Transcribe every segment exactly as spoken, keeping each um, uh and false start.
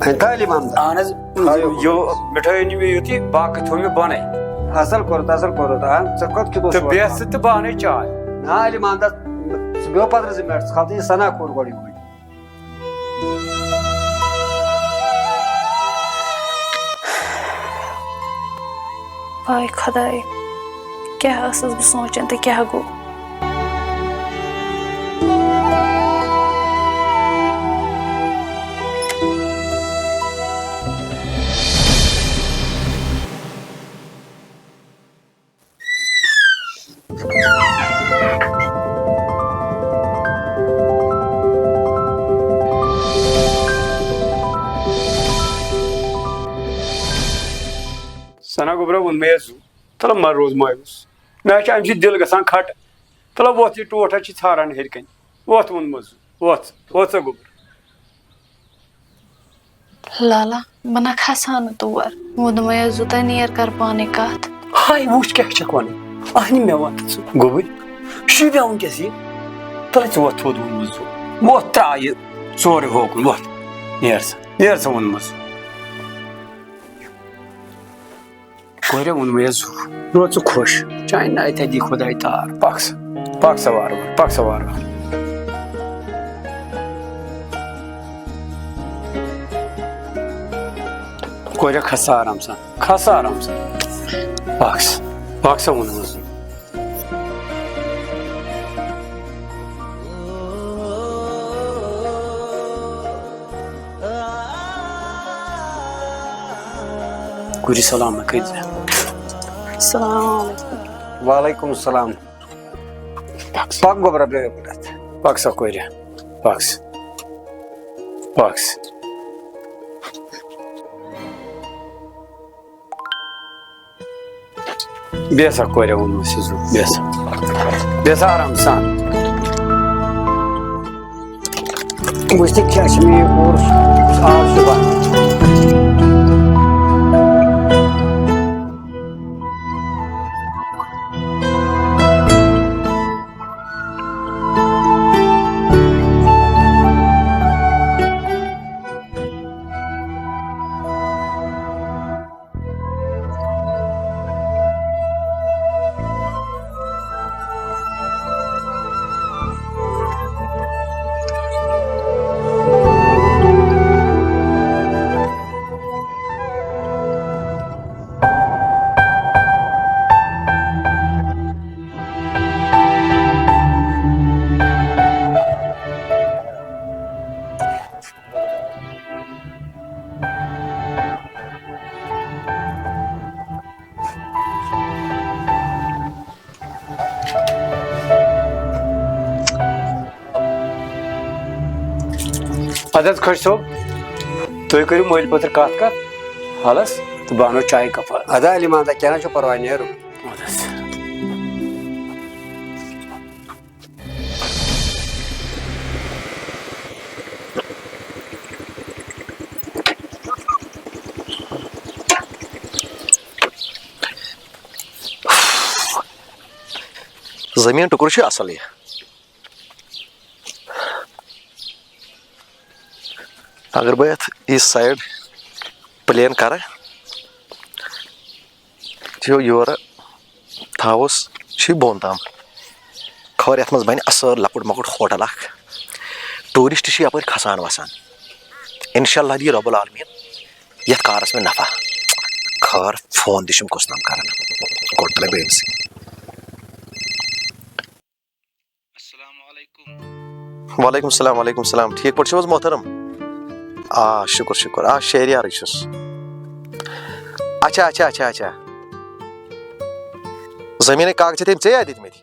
ہے، تہٕ علی محمد۔ اہن حظ، تھٲیِو۔ یہِ مِٹھٲے أنِو مےٚ یُتھُے، باقٕے تھوٚو مےٚ بۄنَے۔ اَصٕل کوٚرُتھ، اَصٕل کوٚرُتھ۔ آ، ژٕ کوٚت کیُتھ اوس تہٕ ووتمُت؟ بیٚہہ ژٕ تہٕ بہٕ اَنَے چاے۔ نہ، علی محمد، ژٕ بیٚہہ پَتہٕ زٕ مِنٹ، ژٕ کھالتہٕ یہِ سَنا کوٗر گۄڈٕ یِہُے۔ پاے خۄداے، کیٛاہ ٲسٕس بہٕ سونٛچان تہٕ کیٛاہ گوٚو؟ ثنا گوٚبرا ووٚن مےٚ یَس زُو، تَلہٕ مہ روز مایوٗس۔ مےٚ حظ چھُ اَمہِ سۭتۍ دِل گژھان کھَٹہٕ۔ تَلہٕ وۄتھ، یہِ ٹوٹھ حظ چھِ ژھاران ہیٚرِ کَنہِ۔ وۄتھ ووٚن مےٚ زُو، وۄتھ، وۄتھ سا گوٚبُر۔ لالا، بہٕ نہ کھسہٕ ہا نہٕ تور۔ ووٚنمَے حظ زُو تۄہہِ، نیر کر پانے کتھ۔ ہاے، وٕچھ کیٛاہ چھَکھ وَنان۔ اہنہِ مےٚ وَن تہٕ ژٕ گوٚبٕرۍ۔ شوٗبیا وٕنکیٚس یہِ۔ تَلہٕ ژٕ وۄتھ تھوٚد ووٚنمُت زُو۔ وۄتھ ترٛاو یہِ سورُے ہوکُن، وۄتھ۔ نیر سا، نیر سا ووٚنمُت زُو۔ کورِ ووٚن مےٚ زُو، روز ژٕ خۄش۔ چانہِ ناوِ تہِ دی خۄداے تار۔ پَک سا، پَک سا وارٕ وارٕ، پَک سا وارٕ وارٕ۔ کورِ کھس سا آرام سان، کھس سا آرام سان۔ پَک سا، پَک سا ووٚن مےٚ زُو۔ کُری سلام مےٚ کٔرۍ زِ۔ السلام علیکم۔ وعلیکم السلام۔ پَک سا۔ پَک گوٚبرا، بیٚہہ یَپٲرۍ اَتھ۔ پَک سا کورِ۔ پَک سا۔ پَک سا۔ بیٚہہ سا کورِ، ووٚنمَس زُو، بیٚہہ سا۔ بیٚہہ سا آرام سان۔ وٕچھ تہٕ کیٛاہ چھِ مےٚ یہِ کوٚر آز صُبحن۔ اَدٕ حظ خۄش صٲب، تُہۍ کٔرِو مٔلۍ پٔتھٕر کَتھ کَتھ حالَس تہٕ بہٕ اَنو چایہِ کَپ حظ۔ اَدٕ علی محمد، کینٛہہ نہ چھُ پَرواے، نیرو۔ اَدٕ حظ۔ زٔمیٖن ٹُکرٕ چھُ اَصٕل یہِ۔ اگر بہٕ یَتھ یہِ side plain کَرٕ، یہِ یورٕ تھاوُس، چھُ یہِ بۄن تام۔ خٲر، یَتھ منٛز بَنہِ اَصٕل لۄکُٹ مۄکُٹ ہوٹل اَکھ۔ Tourist چھِ یَپٲرۍ کھسان وَسان۔ اِنشاء اللہ دِیہِ رۄب العالمیٖن یَتھ کارَس منٛز نفع۔ خٲر، phone تہِ چھُم کُس تام کَران۔ کوٚٹ ترٛٲے بہٕ أمۍ سٕے۔ السلام علیکم۔ وعلیکم السلام، وعلیکم السلام۔ ٹھیٖک پٲٹھۍ چھِو حظ محترم؟ آ، شُکُر، شُکُر۔ آ، شہریارٕے چھُس۔ اچھا، اچھا، اچھا، اچھا۔ زٔمیٖنٕکۍ کاغذ چھِ تٔمۍ ژےٚ یاد دِتمٕتۍ؟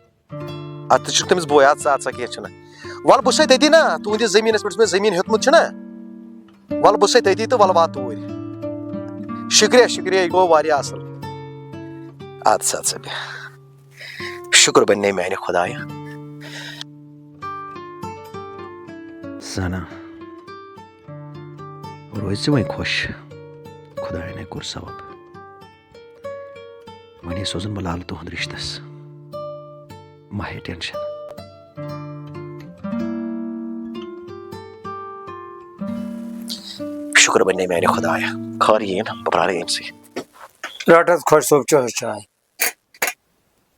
اَدٕ ژٕ چھُکھ تٔمِس بوے، اَدٕ سا، اَدٕ سا، کینٛہہ چھُنہٕ۔ وَلہٕ بہٕ چھُسَے تٔتی نا، تُہٕنٛدِس زٔمیٖنَس پٮ۪ٹھ یُس مےٚ زٔمیٖن ہیوٚتمُت چھُنہ، وَلہٕ بہٕ چھُسَے تٔتی تہٕ وَلہٕ وات توٗرۍ۔ شُکریہ، شُکریہ، یہِ گوٚو واریاہ اَصٕل۔ اَدٕ سا، اَدٕ سا، بیٚہہ۔ شُکُر بَنہِ میٛانہِ خۄدایہِ۔ سَنا، روزِ ژٕ وۄنۍ خۄش، خۄدایَن ہے کوٚر ثواب۔ وۄنۍ سوزن بہٕ لالہٕ تُہُنٛد رِشتَس۔ مہ ہے tension۔ شُکر بَنہِ میٛانہِ خۄدایہ، خٲر یِیِن، بہٕ پرٛارٕ أمۍسٕے۔ رَٹ حظ خۄش صٲب، چےٚ حظ چاے۔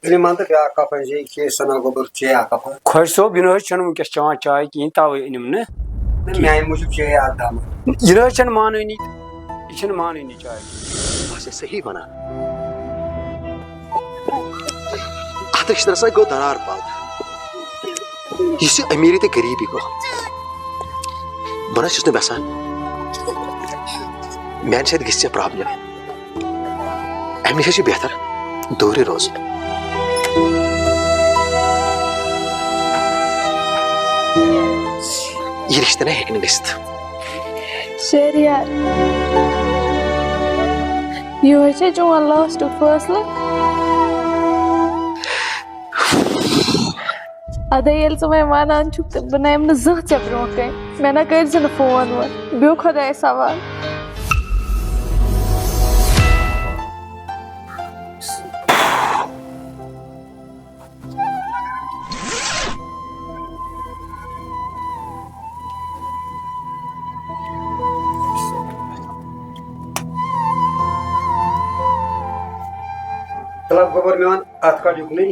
تیٚلہِ مان تہٕ بیٛاکھ کَپ أنۍ زِ، یہِ کھیٚیہِ ثنا گوٚبُر، چے اَکھ کَپ۔ خۄش صٲب، یہِ نہٕ حظ چھَنہٕ وٕنکیٚس چٮ۪وان چاے کِہیٖنۍ، تَوَے أنِم نہٕ۔ نہ، میٛانہِ موٗجوٗب چے اَکھ دامہٕ۔ یہِ نہ حظ چھَنہٕ مانٲنی، یہِ چھَنہٕ مانٲنی چاے۔ بہٕ ہسا صحیح وَنان۔ اَتھ رِشتَس ہسا گوٚو دَرار پَل۔ یُس یہِ أمیٖری تہٕ غریٖبی گوٚو، بہٕ نہ چھُس نہٕ یَژھان میٛانہِ سۭتۍ گژھِ ژےٚ problem۔ اَمہِ نِش چھُ بہتر دوٗرٕے روزُن۔ یہِ رِشتہٕ نہ ہیٚکہِ نہٕ گٔژھِتھ۔ شہریار، یِہوٚے چھا چون lastُک فٲصلہٕ؟ اَدٕ ییٚلہِ ژٕ وۄنۍ وَنان چھُکھ، تہٕ بہٕ نَیَم نہٕ زانٛہہ ژےٚ برٛونٛہہ کَنہِ۔ مےٚ نہ کٔرۍ زِ نہٕ phone وون۔ بیٚہہ خۄدایَس حوالہٕ۔ طلب گوٚبُر میون اَتھ کَڑ یُکنُے۔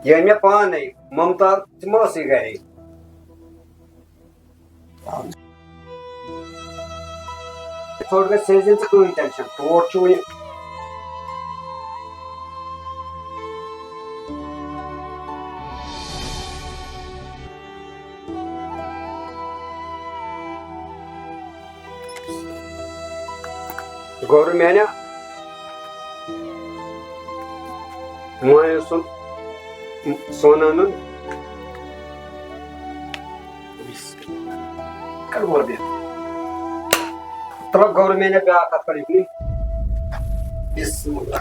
ییٚلہِ مےٚ پانَے ممتا تہِ ما ٲسٕے گَرے۔ ژھوٚٹ گژھِ سیزِ ژٕ کٕہٕنۍ tension، تور چھُ وُنہِ۔ گوٚبرٕ میانہِ مٲلۍ سُنٛد سونہٕ اَنُن۔ کَر وول بیٚہہ۔ تَلہٕ گوٚبرٕ میانہِ بیٛاکھ اَتھ کَر یُکنُے۔ بسم اللہ۔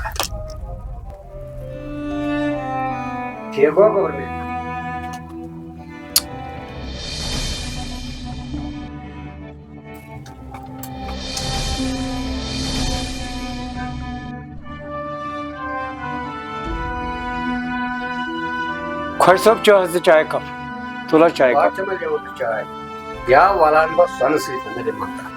ٹھیٖک گوٚو گوٚبرٕ میانہِ۔ خۄش صٲب، چیٚیِو حظ چاے کپ، تُل حظ چاے کپ۔ بہٕ چیٚمہٕ لیٚوُن تہٕ چاے۔ یا وَلان بہٕ سۄنہٕ سۭتۍ نہٕ دِمہٕ تَتھ۔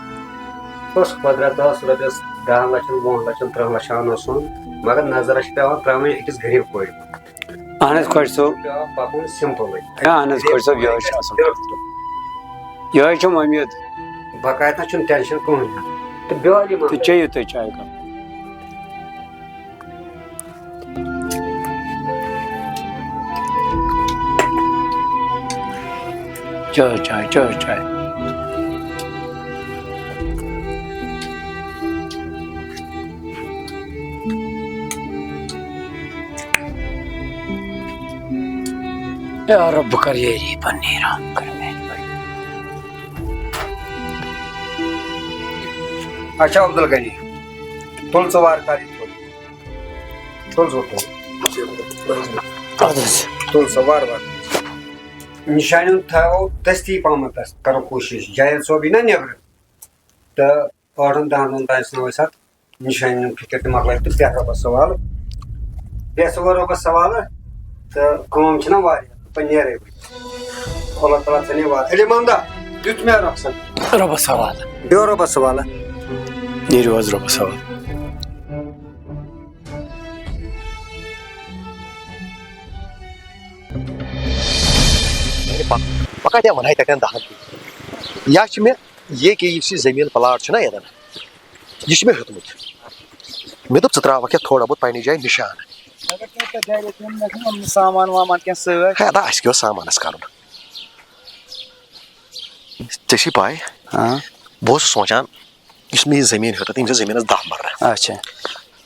کُس قۄدرت اوس رۄپیَس دَہَن لَچھَن، وُہَن لَچھَن، تٕرٛہَن لَچھَن اوس سون، مگر نظرَس چھِ پٮ۪وان ترٛاوٕنۍ أکِس غریٖب کورِ۔ اہن حظ، خۄش صٲب۔ پٮ۪وان پَکُن سِمپٕلٕے۔ ہے، اہن حظ، خۄش صٲب، یِہوٚے چھُ اَصٕل۔ یِہوٚے چھُم اُمید۔ باقاعدٕ چھُنہٕ tension کٕہٕنۍ۔ تہٕ بیول یِمَن تہٕ چیٚیِو تُہۍ چاے کپ۔ چاے، چاے، چاے، چاے۔ یا رب، بہٕ کر یٲری پننہِ، رحم کر مہربٲنی۔ اچھا عبدالغنی، تُل ژٕ وارٕ کار یہِ تھوٚد۔ تُل ژٕ تھوٚد۔ اَدٕ حظ۔ تُل سا وارٕ وارٕ۔ نِشانہِ ہُنٛد تھاو دٔستی پہمتھ، کرو کوٗشِش۔ جاوید صٲب یی نا نٮ۪برٕ، تہٕ ٲٹھن دَہن دۄہن تام ٲسۍ نہٕ أسۍ اَتھ نِشانہِ ہُنٛد فِکر تہِ مۄکلٲیِتھ تہٕ بیٚہہ رۄبَس حوالہٕ۔ بیٚہہ ژٕ وۄنۍ رۄبَس حوالہٕ تہٕ کٲم چھِنہ واریاہ، بہٕ نیرَے وۄنۍ۔ اللہ تعالیٰ ژٕ نِوار۔ علی محمدہ، دیُت مےٚ رۄخصت۔ رۄبَس حوالہٕ۔ بیٚہہ رۄبَس حوالہٕ۔ نیٖرِو حظ رۄبَس حوالہٕ۔ پَکھ، پَکھ اَتہِ وَنہٕ ہاے تَتٮ۪ن دَہَن۔ یا چھِ مےٚ یہِ کہِ یُس یہِ زٔمیٖن پلاٹ چھُنہ ییٚتٮ۪ن، یہِ چھُ مےٚ ہیوٚتمُت۔ مےٚ دوٚپ، ژٕ ترٛاوَکھ یَتھ تھوڑا بہت پنٛنہِ جایہِ نِشان۔ اگر ژےٚ تَتہِ گَرِ ٲسۍ یِم مےٚ چھُنہ یِم سامان وامان کینٛہہ سۭتۍ۔ ہے، اَدا، اَسہِ کیٛاہ اوس سامان اَسہِ کَرُن؟ ژےٚ چھے پَے، ہاں۔ بہٕ اوسُس سونٛچان، یُس مےٚ یہِ زٔمیٖن ہیوٚت، ییٚمِس زٔمیٖنَس دَہ مَرلہٕ۔ اچھا۔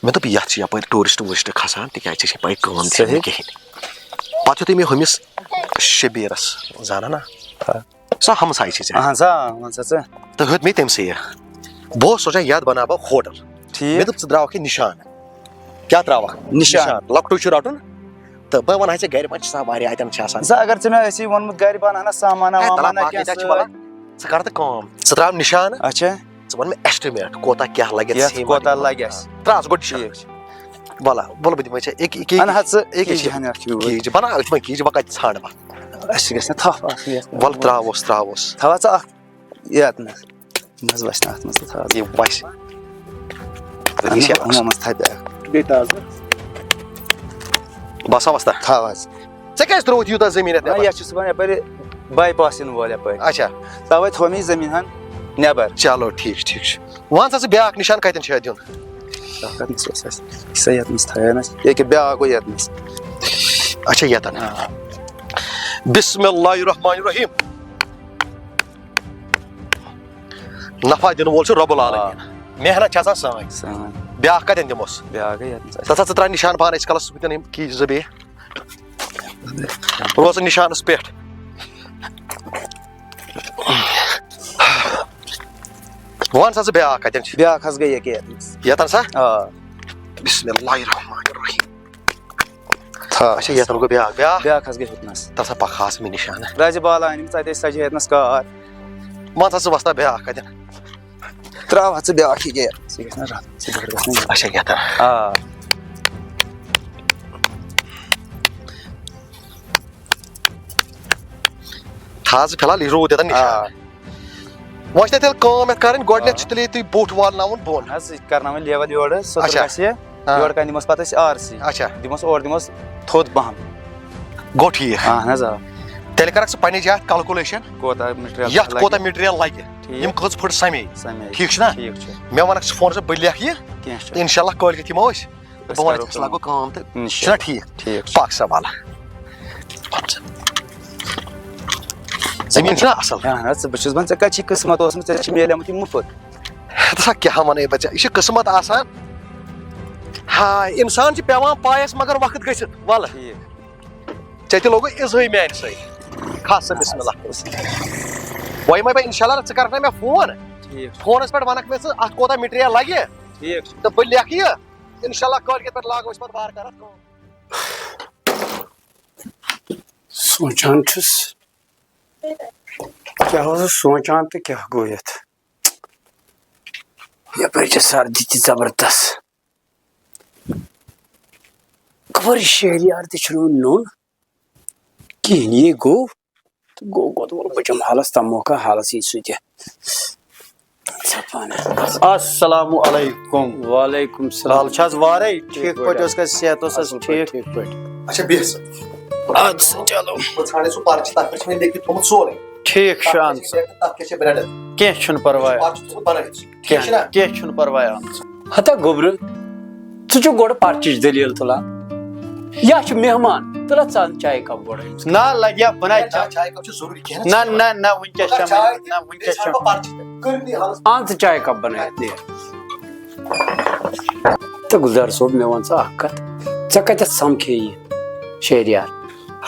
مےٚ دوٚپ، یَتھ چھِ یَپٲرۍ tourist ووٗرِسٹ کھسان، تِکیٛازِ ژےٚ چھے پَے، کٲم تہِ چھَنہٕ صحیح۔ کِہیٖنۍ۔ پَتہٕ یُتھُے مےٚ ہُمِس شبیٖرَس، زانان نا؟ آ۔ سُہ ہمساے چھِ ژےٚ۔ اہن سا، آ، وَن سا ژٕ۔ تہٕ ہیوٚت مےٚ تٔمۍ سٕے یہِ۔ بہٕ اوسُس سونٛچان، یَتھ بَناو بہٕ ہوٹل۔ ٹھیٖک۔ مےٚ دوٚپ، ژٕ ترٛاوَکھ یہِ نِشان۔ کیٛاہ ترٛاوَکھ؟ نِشان۔ نِشان۔ لۄکٹُے چھُ رَٹُن۔ تہٕ بہٕ وَنہٕ ہا ژےٚ، گَرِ ما چھِ آسان واریاہ، اَتٮ۪ن چھِ آسان۔ ژٕ اگر ژےٚ مےٚ ٲسی ووٚنمُت، گَرِ بَنہٕ ہا نہ سامان ہے، وامان تَلہ، نہ باقٕے کینٛہہ تہِ چھِ سۭتۍ۔ وَلہٕ۔ ژٕ کَر تہٕ کٲم۔ ژٕ ترٛاو نِشان۔ اچھا۔ ژٕ وَن مےٚ estimate کوٗتاہ کیٛاہ لَگہِ یَتھ، ژھیٚنۍ کوٗتاہ وَنہِ۔ لَگہِ اَسہِ؟ ترٛاو ژٕ گۄڈٕ نِشان۔ ٹھیٖک چھُ۔ وَلہٕ، وَلہٕ بہٕ دِمَے ژےٚ أکۍ، أکۍ، اَنہٕ حظ ژٕ أکۍ، أکۍ، کیجی ہَن اَکھ چھُ یوٗرۍ۔ کیجی، بَناو أتھۍ منٛز کیجی، وۄنۍ کَتہِ ژھانٛڈٕ بہٕ؟ اَسہِ چھِ گژھِ نا تھَپھ اَکھ یَتھ۔ وَلہٕ ترٛاووس، ترٛاووس۔ تھاو ژٕ اَکھ یَتھ منٛز۔ نہ حظ، وَسہِ نہٕ اَتھ منٛز تہٕ تھاو حظ۔ یہِ وَسہِ۔ اَہَن حظ، یِمو منٛز تھاو بیٛاکھ۔ بیٚیہِ تازٕ۔ بس اوستا۔ تھاو حظ۔ ژےٚ کیٛازِ ترٛووُتھ یوٗتاہ زٔمیٖن یَتھ نہ، نٮ۪بر؟ یَتھ چھُس وَنان یَپٲرۍ باے پاسِنۍ وول یَپٲرۍ۔ اچھا۔ تَوَے تھوٚو مےٚ یہِ زٔمیٖن ہَن نٮ۪بر۔ چلو ٹھیٖک چھُ، ٹھیٖک چھُ۔ وَن سا ژٕ بیٛاکھ نِشان کَتٮ۪ن چھُ اَتھ دیُن؟ اَتھ منٛز اوس اَسہِ، یہِ سا یَتھ منٛز تھایو نہ اَسہِ۔ ییٚکیٛاہ بیٛاکھ گوٚو یَتھ منٛز۔ اچھا یَتَن۔ آ۔ بسم اللہ الرحمن الرحیم۔ نفع دِنہٕ وول چھُ رب العالمین۔ محنت چھِ آسان سٲنۍ۔ سٲنۍ۔ بیٛاکھ کَتٮ۪ن دِموس؟ بیٛاکھ گٔے یَتھ منٛز۔ تَتھ ہسا ژٕ ترٛاو نِشان پانہٕ أسۍ کَلَس سۭتۍ یِم کی زٕ بیٚیہِ۔ روزٕ نِشانَس پٮ۪ٹھ۔ وَن سا ژٕ بیٛاکھ کَتٮ۪ن چھِ؟ بیٛاکھ حظ گٔے ییٚکیٛاہ یَتھ منٛز۔ یَتَن سا؟ آ۔ بسم اللہ الرحمن الرحیم۔ تھاو۔ اچھا یَتَن گوٚو بیٛاکھ، بیٛاکھ۔ بیٛاکھ حظ گٔے ہُتنَس۔ تَتھ ہسا پَکھ ہا ژٕ مےٚ نِشانہٕ۔ رازِ بالا أنِم ژٕ اَتہِ ٲسۍ سَجہِ ہیٚتنَس کار۔ وَن سا ژٕ وَستا بیٛاکھ کَتٮ۪ن؟ ترٛاو حظ ژٕ بیٛاکھ یہِ گیر۔ ژٕ گژھِ نہ رَتھ، ژٕ گۄڈٕ گژھِ نہ یہِ۔ اچھا یَتَن۔ آ۔ تھاو ژٕ فِلحال یہِ روٗد یَتَن آ۔ نِشانہٕ۔ وۄنۍ چھِ تیٚلہِ کٲم یَتھ کَرٕنۍ، گۄڈٕنٮ۪تھ چھِ تیٚلہِ یہِ تُہۍ بوٚٹھ والناوُن بۄن۔ حظ، یہِ کَرناوٕنۍ لیوَل یورٕ، سۄ اچھا۔ گژھِ یہِ۔ آ۔ یورٕ کَنہِ دِموس پَتہٕ أسۍ آر سی۔ اچھا۔ دِموس اورٕ دِموس تھوٚد پَہَم۔ گوٚو ٹھیٖک۔ اَہَن حظ، آ۔ تیٚلہِ کَرَکھ ژٕ پنٛنہِ جایہِ اَتھ کَلکُلیشَن، کوتاہ مٹیٖریَل یَتھ لَگہِ۔ کوٗتاہ مٹیٖریَل لَگہِ، ٹھیٖک۔ یِم کٔژ فُٹ سَمے۔ سَمے۔ ٹھیٖک چھُنہ؟ ٹھیٖک چھُ۔ مےٚ وَنَکھ ژٕ فونَس پٮ۪ٹھ، بہٕ لیکھٕ یہِ، کینٛہہ چھُ۔ تہٕ اِنشاء اللہ کٲلۍ کٮ۪تھ یِمو أسۍ۔ أسۍ بہٕ وَنہٕ کَرو ژےٚ أسۍ کٲم۔ لاگو کٲم تہٕ اِنشاء چھُنہ اللہ۔ ٹھیٖک؟ ٹھیٖک چھُ۔ پَکھ سا وَلہٕ۔ زٔمیٖن چھُنہ اَصٕل؟ اَہَن حظ، بہٕ چھُس وَنان، ژےٚ کَتہِ چھِ قٕسمَت اوسمُت، ژےٚ چھِ میلیمُت یہِ مُفت۔ ژٕ سا کیٛاہ وَنَے بہٕ ژےٚ؟ یہِ چھِ قٕسمَت آسان۔ ہا، اِنسان چھِ پٮ۪وان پایَس مگر وقت گٔژھِتھ۔ وَلہٕ۔ ٹھیٖک۔ ژےٚ تہِ لوگُے اِزہٕے میٛانہِ سۭتۍ۔ کھس سا بسم اللہ۔ وۄنۍ یِمَے بہٕ اِنشاء اللہ، ژٕ کَرَکھ نہ مےٚ فون۔ ٹھیٖک چھُ۔ فونَس پٮ۪ٹھ وَنَکھ مےٚ ژٕ اَتھ کوٗتاہ مٹیٖریَل لَگہِ۔ ٹھیٖک چھُ۔ تہٕ بہٕ لیکھٕ یہِ۔ اِنشاء اللہ کٲلۍ کٮ۪تھ پٮ۪ٹھ لاگو أسۍ پَتہٕ وارٕ کارٕ اَتھ کٲم۔ سونٛچان چھُس، کیٛاہ اوسُس سونٛچان تہٕ کیٛاہ گوٚو یَتھ؟ یَپٲرۍ چھِ سردی تہِ زبردست۔ خبر یہِ شہریار تہِ چھُنہٕ وُنہِ نوٚن کِہیٖنۍ۔ یہِ گوٚو تہٕ گوٚو، گوٚو تہٕ وَلہٕ بہٕ چَمہٕ حالَس تَموکھا، حالَس یی سُہ تہِ۔ ژھٮ۪پھ پانہٕ۔ السلام علیکم۔ وعلیکم السلام۔ حال چھا حظ وارے؟ ٹھیٖک پٲٹھۍ اوس کَتہِ؟ صحت اوس حظ اَصٕل پٲٹھۍ، ٹھیٖک؟ ٹھیٖک پٲٹھۍ۔ اچھا بِہہ سا۔ اَدٕ سا چلو۔ بہٕ ژھانٛڈے سُہ پَرچہِ، تَتھ پٮ۪ٹھ چھُ مےٚ لیکھِتھ تھوٚمُت سورُے۔ ٹھیٖک چھُ، اَہَن سا۔ تَتھ کیٛاہ چھِ برٛٮ۪ڈَن؟ کینٛہہ چھُنہٕ پَرواے۔ پَرچہِ چھُ تھوٚمُت بَنٲوِتھ۔ ٹھیٖک چھُ نا؟ کینٛہہ، کینٛہہ چھُنہٕ پَرواے، اَہَن سا۔ ہتا گوٚبرٕ، ژٕ چھُکھ گۄڈٕ پرچٕچ دٔلیٖل تُلان۔ یا چھُ مہمان، تُلان ژٕ اَن چایہِ کپ گۄڈَے۔ نہ لگیا بناے چاے، چاے کپ چھِ ضروٗری کینٛہہ۔ نہ، نہ، نہ، وٕنکیٚس مگر چٮ۪مہٕ چاے نہٕ، نہ، وٕنکیٚس بیٚیہِ چٮ۪مہٕ ژھانٛڈٕ بہٕ پرچہِ تہِ۔ کٔرِو نہٕ یہِ حالَس۔ اَن ژٕ چایہِ کپ بنٲیِتھ نیر۔ تہٕ گُلزار صٲب، مےٚ وَن ژٕ اَکھ کَتھ، ژےٚ کَتٮ۪تھ سَمکھے یہِ شہریار؟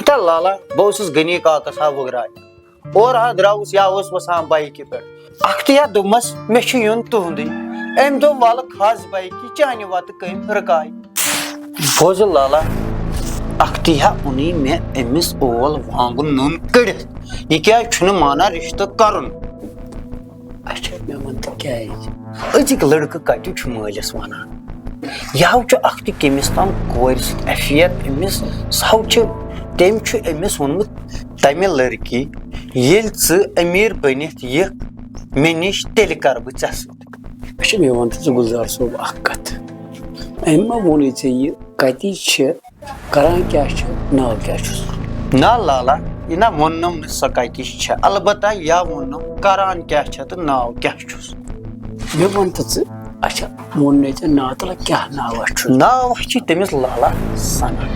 ہتا لالا، بہٕ اوسُس غنی کاکَس ہا وُگراے۔ اورٕ ہا درٛاوُس یا اوس وَسان بایکہِ پٮ۪ٹھ۔ اَکھتُے ہا دوٚپمَس، مےٚ چھُ یُن تُہُنٛدُے۔ أمۍ دوٚپ، وَلہٕ کھَس بایکہِ، چانہِ وَتہٕ کٔمۍ رُکایہِ۔ بوزٕ لالا، اَکھتُے ہا اوٚنُے مےٚ أمِس اول وانٛگُن نوٚن کٔڑِتھ۔ یہِ کیٛازِ چھُنہٕ مانان رِشتہٕ کَرُن؟ اچھا، مےٚ وَن تہٕ کیٛازِ؟ أزِکۍ لٔڑکہٕ کَتہِ چھُ مٲلِس وَنان؟ یہِ ہاو چھُ اَکھتُے کٔمِس تام کورِ سۭتۍ افیئر أمِس، سُہ ہاو چھُ، تٔمۍ چھُ أمِس ووٚنمُت، تَمہِ لٔڑکی، ییٚلہِ ژٕ أمیٖر بٔنِتھ یِکھ مےٚ نِش، تیٚلہِ کَرٕ بہٕ ژےٚ سۭتۍ۔ اچھا، مےٚ وَن تہٕ ژٕ گُلزار صٲب اَکھ کَتھ۔ أمۍ ما ووٚنُے ژےٚ یہِ کَتِچ چھِ، کَران کیٛاہ چھِ، ناو کیٛاہ چھُس؟ نہ لالا، یہِ نہ ووٚننَم نہٕ سۄ کَتِچ چھےٚ، البتہ یا ووٚننَم کَران کیٛاہ چھےٚ تہٕ ناو کیٛاہ چھُس۔ مےٚ وَن تہٕ ژٕ، اچھا، ووٚن مےٚ ژےٚ ناو تہٕ کیٛاہ ناوا چھُس؟ ناو چھِ تٔمِس لالا ثنا۔